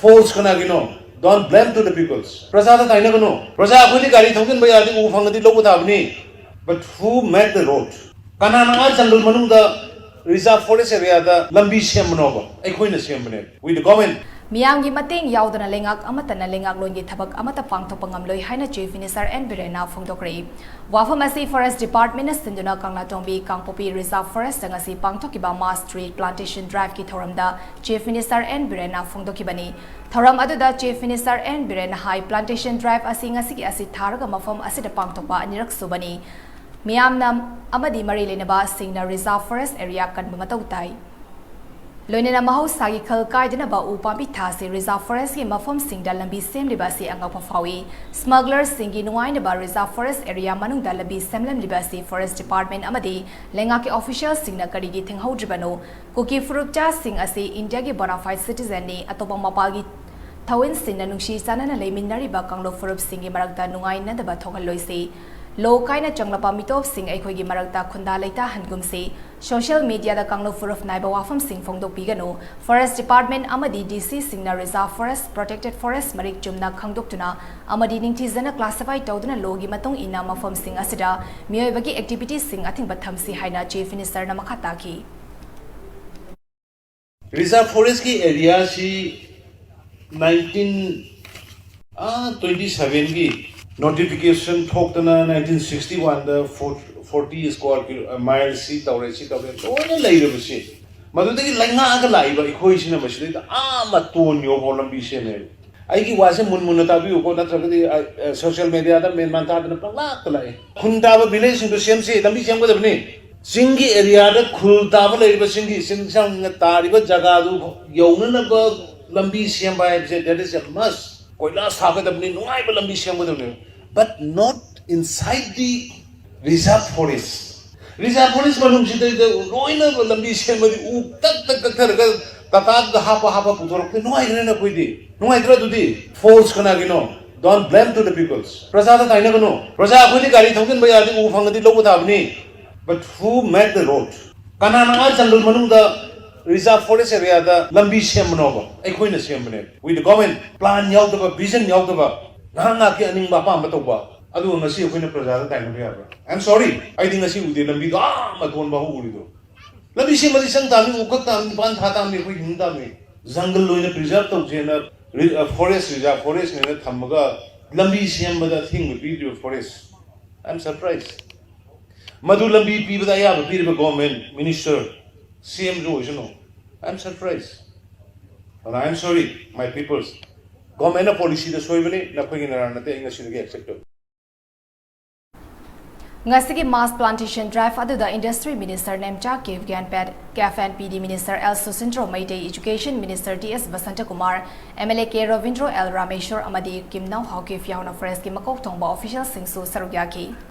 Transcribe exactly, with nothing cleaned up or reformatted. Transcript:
False ꯀꯅꯥꯒꯤꯅꯣ? Don't blame to the peoples. ꯄ꯭ꯔꯖꯥꯗ ꯇꯥꯏꯅꯒꯅꯨ꯫ ꯄ꯭ꯔꯖꯥ ꯑꯩꯈꯣꯏꯗꯤ ꯒꯥꯔꯤ ꯊꯧꯖꯤꯟꯕ ꯌꯥꯔꯗꯤ ꯎ ꯐꯪꯉꯗꯤ ꯂꯧꯕ ꯇꯥꯕꯅꯤ꯫ But who made the road? ꯀꯅꯥꯅ ꯑꯥ ꯖꯪꯒꯜ ꯃꯅꯨꯡꯗ reserve forest areaꯗ ꯂꯝꯕꯤ ꯁꯦꯝꯕꯅꯣꯕ? ꯑꯩꯈꯣꯏꯅ ꯁꯦꯝꯕꯅꯦ, with the government. ꯃꯤꯌꯥꯝꯒꯤ ꯃꯇꯦꯡ ꯌꯥꯎꯗꯅ ꯂꯩꯉꯥꯛ ꯑꯃꯠꯇꯅ ꯂꯩꯉꯥꯛꯂꯣꯟꯒꯤ ꯊꯕꯛ ꯑꯃꯠꯇ ꯄꯥꯡꯊꯣꯛꯄ ꯉꯝꯂꯣꯏ ꯍꯥꯏꯅ Chief Minister N ꯕꯤꯔꯦꯟꯅ ꯐꯣꯡꯗꯣꯛꯈ꯭ꯔꯦ꯫ ꯋꯥꯐꯝ ꯑꯁꯤ Forest Departmentꯅ ꯁꯤꯟꯗꯨꯅ ꯀꯪꯂꯥꯇꯣꯡꯕꯤ ꯀꯥꯡꯄꯣꯛꯄꯤ Reserve Forestꯇ ꯉꯁꯤ ꯄꯥꯡꯊꯣꯛꯈꯤꯕ Mass Tree Plantation Driveꯀꯤ ꯊꯧꯔꯝꯗ Chief Minister N ꯕꯤꯔꯦꯟꯅ ꯐꯣꯡꯗꯣꯛꯈꯤꯕꯅꯤ꯫ ꯊꯧꯔꯝ ꯑꯗꯨꯗ Chief Minister N ꯕꯤꯔꯦꯟꯅ ꯍꯥꯏ, Plantation Drive ꯑꯁꯤ ꯉꯁꯤꯒꯤ ꯑꯁꯤ ꯊꯥꯔꯒ ꯃꯐꯝ ꯑꯁꯤꯗ ꯄꯥꯡꯊꯣꯛꯄ ꯑꯅꯤꯔꯛ ꯁꯨꯕꯅꯤ꯫ ꯃꯤꯌꯥꯝꯅ ꯑꯃꯗꯤ ꯃꯔꯤ ꯂꯩꯅꯕꯁꯤꯡꯅ Reserve Forest area ꯀꯟꯕ ꯃꯊꯧ ꯇꯥꯏ꯫ ꯂꯣꯏꯅꯅ ꯃꯍꯧꯁꯥꯒꯤ ꯈꯜ ꯀꯥꯏꯗꯅꯕ ꯎ ꯄꯥꯝꯕꯤ ꯊꯥꯁꯤ꯫ Reserve Forestꯀꯤ ꯃꯐꯝꯁꯤꯡꯗ ꯂꯝꯕꯤ ꯁꯦꯝꯂꯤꯕ ꯑꯁꯤ ꯑꯉꯛꯄ ꯐꯥꯎꯏ꯫ Smugglerꯁꯤꯡꯒꯤ ꯅꯨꯡꯉꯥꯏꯅꯕ Reserve Forest area ꯃꯅꯨꯡꯗ ꯂꯝꯕꯤ ꯁꯦꯝꯂꯝꯂꯤꯕ ꯑꯁꯤ Forest Department ꯑꯃꯗꯤ ꯂꯩꯉꯥꯛꯀꯤ officialꯁꯤꯡꯅ ꯀꯔꯤꯒꯤ ꯊꯤꯡꯍꯧꯗ꯭ꯔꯤꯕꯅꯣ? ꯀꯨꯀꯤ ꯐꯨꯔꯨꯞꯆꯥꯁꯤꯡ ꯑꯁꯤ ꯏꯟꯗꯤꯌꯥꯒꯤ bona fide citizenꯅꯤ꯫ ꯑꯇꯣꯞꯄ ꯃꯄꯥꯜꯒꯤ ꯊꯧꯋꯤꯟꯁꯤꯡꯅ ꯅꯨꯡꯁꯤ ꯆꯥꯟꯅꯅ ꯂꯩꯃꯤꯟꯅꯔꯤꯕ ꯀꯥꯡꯂꯨꯞ ꯐꯨꯔꯨꯞꯁꯤꯡꯒꯤ ꯃꯔꯛꯇ ꯅꯨꯡꯉꯥꯏꯅꯗꯕ ꯊꯣꯛꯍꯜꯂꯣꯏꯁꯤ꯫ ꯂꯣ ꯀꯥꯏꯅ ꯆꯪꯂꯛꯄ ꯃꯤꯇꯣꯞꯁꯤꯡ ꯑꯩꯈꯣꯏꯒꯤ ꯃꯔꯛꯇ ꯈꯨꯟꯗꯥ ꯂꯩꯇꯥꯍꯟꯒꯨꯝꯁꯤ꯫ Social mediaꯗ ꯀꯥꯡꯂꯨꯞ ꯐꯨꯔꯨꯞ ꯅꯥꯏꯕ ꯋꯥꯐꯝꯁꯤꯡ ꯐꯣꯡꯗꯣꯛꯄꯤꯒꯅꯨ꯫ Forest Department ꯑꯃꯗꯤ DCꯁꯤꯡꯅ Reserve Forest, Protected Forest ꯃꯔꯤꯛ ꯆꯨꯝꯅ ꯈꯪꯗꯣꯛꯇꯨꯅ ꯑꯃꯗꯤ ꯅꯤꯡꯊꯤꯖꯅ classify ꯇꯧꯗꯨꯅ ꯂꯣꯒꯤ ꯃꯇꯨꯡ ꯏꯟꯅ ꯃꯐꯝꯁꯤꯡ ꯑꯁꯤꯗ ꯃꯤꯑꯣꯏꯕꯒꯤ activityꯁꯤꯡ ꯑꯊꯤꯡꯕ ꯊꯝꯁꯤ ꯍꯥꯏꯅ Chief Ministerꯅ ꯃꯈꯥ ꯇꯥꯈꯤ꯫ Reserve Forestꯀꯤ areaꯁꯤ nineteen, ꯑꯥ, twenty sevenꯒꯤ notification ꯊꯣꯛꯇꯅ nineteen sixty oneꯗ forty square mile ꯁꯤ ꯇꯧꯔꯦ, ꯁꯤ ꯇꯧꯔꯦ, ꯂꯣꯏꯅ ꯂꯩꯔꯕꯁꯤ꯫ ꯃꯗꯨꯗꯒꯤ ꯂꯩꯉꯥꯛꯑꯒ ꯂꯥꯛꯏꯕ ꯑꯩꯈꯣꯏꯁꯤꯅ ꯃꯁꯤꯗꯩꯗ ꯑꯥ ꯃꯇꯣꯟ ꯌꯧꯐꯥꯎ ꯂꯝꯕꯤ ꯁꯦꯝꯃꯦ꯫ ꯑꯩꯒꯤ ꯋꯥꯁꯦ ꯃꯨꯟ ꯃꯨꯟꯅ ꯇꯥꯕꯤꯌꯨꯀꯣ, ꯅꯠꯇ꯭ꯔꯒꯗꯤ, ꯑ, ꯑ, social mediaꯗ ꯃꯦꯟ ꯃꯥꯟ ꯇꯥꯗꯅ ꯄꯪꯂꯥꯛꯇ ꯂꯥꯛꯑꯦ꯫ ꯈꯨꯟ ꯇꯥꯕ villageꯁꯤꯡꯗꯣ ꯁꯦꯝꯁꯤ, ꯂꯝꯕꯤ ꯁꯦꯝꯒꯗꯕꯅꯤ꯫ ꯆꯤꯡꯒꯤ areaꯗ ꯈꯨꯜ ꯇꯥꯕ ꯂꯩꯔꯤꯕ ꯆꯤꯡꯒꯤ ꯆꯤꯡꯁꯥꯡꯅ ꯇꯥꯔꯤꯕ ꯖꯒꯥꯗꯨ ꯌꯧꯅꯅꯕ ꯂꯝꯕꯤ ꯁꯦꯝꯕ ꯍꯥꯏꯕꯁꯦ, that is a must. ꯀꯣꯏꯂꯥꯁ ꯊꯥꯒꯗꯕꯅꯤ, ꯅꯨꯡꯉꯥꯏꯕ ꯂꯝꯕꯤ ꯁꯦꯝꯒꯗꯕꯅꯤ, but not inside the reserve forest. Reserve forest ꯃꯅꯨꯡꯁꯤꯗꯩꯗ ꯂꯣꯏꯅ ꯂꯝꯕꯤ ꯁꯦꯝꯕꯗꯤ ꯎ ꯇꯛ ꯇꯛ ꯇꯛꯊꯔꯒ ꯇꯥꯇꯥꯗ ꯍꯥꯞꯄ ꯍꯥꯄ ꯄꯨꯊꯣꯔꯛꯄ ꯅꯨꯡꯉꯥꯏꯈ꯭ꯔꯦꯅ ꯑꯩꯈꯣꯏꯗꯤ꯫ ꯅꯨꯡꯉꯥꯏꯇ꯭ꯔꯥ ꯑꯗꯨꯗꯤ? False ꯀꯅꯥꯒꯤꯅꯣ? Don't blame to the peoples. ꯄ꯭ꯔꯖꯥꯗ ꯇꯥꯏꯅꯒꯅꯨ꯫ ꯄ꯭ꯔꯖꯥ ꯑꯩꯈꯣꯏꯗꯤ ꯒꯥꯔꯤ ꯊꯧꯖꯤꯟꯕ ꯌꯥꯔꯗꯤ ꯎ ꯐꯪꯉꯗꯤ ꯂꯧꯕ ꯇꯥꯕꯅꯤ꯫ But who made the road? ꯀꯅꯥꯅ ꯑꯥ ꯖꯪꯒꯜ ꯃꯅꯨꯡꯗ Reserve forest areaꯗ ꯂꯝꯕꯤ ꯁꯦꯝꯕꯅꯣꯕ? ꯑꯩꯈꯣꯏꯅ ꯁꯦꯝꯕꯅꯦ, with the government plan ꯌꯥꯎꯗꯕ, vision ꯌꯥꯎꯗꯕ, ꯉꯥꯏꯍꯥꯛ ꯉꯥꯏꯍꯥꯛꯀꯤ ꯑꯅꯤꯡꯕ ꯑꯄꯥꯝꯕ ꯇꯧꯕ꯫ ꯑꯗꯨꯒ ꯉꯁꯤ ꯑꯩꯈꯣꯏꯅ ꯄ꯭ꯔꯖꯥꯗ ꯇꯥꯏꯅꯕ ꯌꯥꯕ꯭ꯔꯥ? I am sorry, ꯑꯩꯗꯤ ꯉꯁꯤ ꯎꯗꯦ ꯂꯝꯕꯤꯗꯣ ꯑꯥ ꯃꯇꯣꯟ ꯐꯥꯎ ꯎꯔꯤꯗꯣ꯫ ꯂꯝꯕꯤ ꯁꯦꯝꯕꯗꯤ ꯆꯪ ꯇꯥꯕꯅꯤ, ꯎꯀꯛ ꯇꯥꯕꯅꯤ, ꯅꯤꯄꯥꯟ ꯊꯥ ꯇꯥꯕꯅꯤ, ꯑꯩꯈꯣꯏ ꯍꯤꯡ ꯇꯥꯕꯅꯤ꯫ Jungle ꯑꯣꯏꯅ preserve ꯇꯧꯁꯦꯅ ꯔꯤ-, ꯑ, forest reserve forestꯅꯦꯅ ꯊꯝꯃꯒ ꯂꯝꯕꯤ ꯁꯦꯝꯕꯗ ꯑꯊꯤꯡꯕ ꯄꯤꯗ꯭ꯔꯤꯕ forest꯫ I am surprised꯫ ꯃꯗꯨ ꯂꯝꯕꯤ ꯄꯤꯕꯗ ꯑꯌꯥꯕ ꯄꯤꯔꯤꯕ government minister, CMꯁꯨ ꯑꯣꯏꯁꯅꯨ꯫ I am surprised꯫ And I am sorry, my peoples꯫ Governmentꯅ policyꯗ ꯁꯣꯏꯕꯅꯤ, ꯅꯈꯣꯏꯒꯤ ꯅꯔꯥ ꯅꯠꯇꯦ, ꯑꯩ ꯉꯁꯤꯗꯒꯤ accept ꯇꯧꯏ꯫ ꯉꯁꯤꯒꯤ mass plantation drive ꯑꯗꯨꯗ Industry Minister Nemcha K Gyanpat, CAF and PD Minister L Susindro Meitei, Education Minister T S Basantakumar, MLA K Robindro, L Rameshwor ꯑꯃꯗꯤ ꯀꯤꯝꯅꯥꯎ ꯍꯥꯎꯀꯤꯞ ꯌꯥꯎꯅ forestꯀꯤ ꯃꯀꯣꯛ ꯊꯣꯡꯕ officialꯁꯤꯡꯁꯨ ꯁꯔꯨꯛ ꯌꯥꯈꯤ꯫